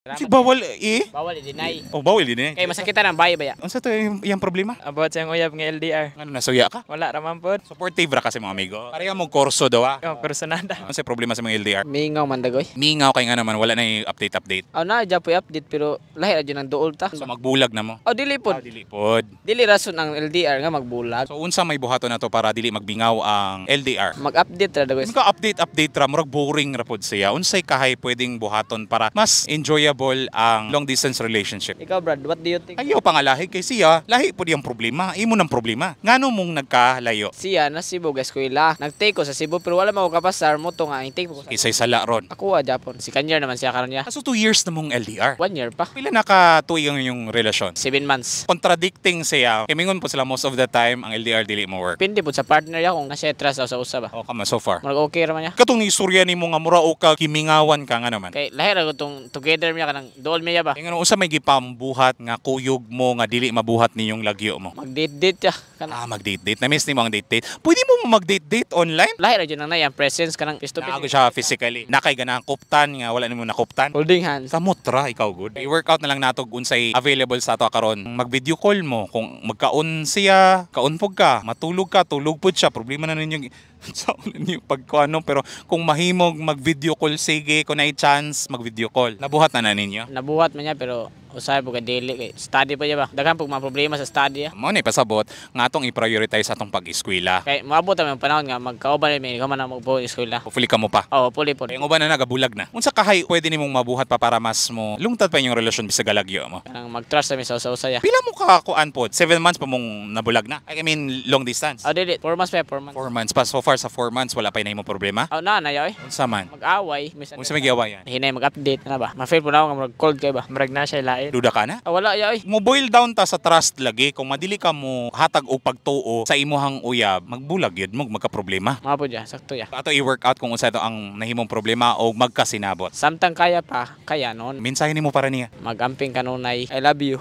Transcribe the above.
Kasi bawal eh. Bawal i-deny. Oh, bawal din eh. Kay masakitan ang bayo ba ya? Unsa to yung, iyang problema? About sa iyang uyab nga LDR. Ano, nasuya ka? Wala ra man pod. Supportive ra kasi mga amigo. Pareha mo kurso daw ah. Yung personada. Ano sa problema sa mga LDR? Mingaw man dagoy. Mingaw kay nga naman wala na yung update update. Aw na dyan po update pero lahi ra jud ang duol ta. So magbulag na mo. Aw, dili pod. Ah, dili pod. Dili rason ang LDR nga magbulag. So unsa may buhaton na to para dili magbingaw ang LDR? Mag-update ra dagoy. Kung ka update update ra, murag boring ra pod siya. Unsay kahay pwedeng buhaton para mas enjoyable ang long distance relationship? Ikaw, Brad, what do you think? Ayaw pangalahi kay siya, lahi pod iyang problema, imo nang problema. Ngano mong nagkalayo? Siya na Cebu ga eskwela. Nag-take ko sa Cebu pero wala man ko kapasar mo to nga take ko sa Isay sala ron. Ako ah, Japon. Second year naman siya karon niya. So 2 years na mong LDR. One year pa. Pila na ka tuig ang inyong relasyon? 7 months. Contradicting siya. Kay mingon po sila, most of the time ang LDR dili mo work. Depende po sa partner ya kung na siya trust sa usa ba. O kama so far. Murag okay ra man niya. Katong istorya nimo nga mura o ka kimingawan ka nga naman. Kay lahi ra ko tong together niya kanang duol niya ba. Kay ngano, unsa may gipambuhat nga kuyog mo nga dili mabuhat ninyong lagyo mo? Mag-date date ya. Kana Ah, mag-date date. Na-miss nimo ang date date. Pwede mo mag-date date online? Lahi ra jud nang nayang presence kanang face to Naago face. siya physically. Nakay ganang kuptan nga wala nimo nakuptan. Holding hands. Kamot ra ikaw good. I-workout na lang nato unsay available sa ato karon. Mag-video call mo kung magkaon siya, kaon pud ka, matulog ka, tulog pud siya. Problema na ninyo sa ninyo pagkuano, pero kung mahimog mag-video call, sige, kung naay chance mag-video call. Nabuhat na na ninyo. Nabuhat man niya pero usahay po kay dili kay study pa niya ba. Daghan po mga problema sa study ya. Mo ni pasabot nga atong i-prioritize atong pag-eskwela. Kay moabot ang panahon nga magkauban mi ikaw man ang magbuo eskwela. Hopefully kamo pa. Oh, puli po. Kaya nga uban na nagabulag na. Unsa kahay pwede nimong mabuhat pa para mas mo lungtad pa inyong relasyon bisag galagyo mo? Kanang mag-trust sa mi sa usa ya. Pila mo ka kuan pod? 7 months pa mong nabulag na. I mean, long distance. Oh, dili, 4 months pa, 4 months. 4 months pa. So far sa 4 months, wala pa mo problema? Oh, na na yoy. Unsa man? Mag-away. Unsa may giawayan? Hinay mag-update na ba? Ma-feel po na ako nga murag cold kay ba. Murag na siya lain. Duda ka na? Ah, wala ya oy. Mo boil down ta sa trust lagi. Kung madili ka mo hatag og pagtuo sa imuhang uyab, magbulag yun mo, magka-problema. Mga po dyan, sakto ya. Ato i-work out kung unsa ito ang nahimong problema o magkasinabot. Samtang kaya pa, kaya noon. Mensahe nimo para niya. Mag-amping kanunay. I love you.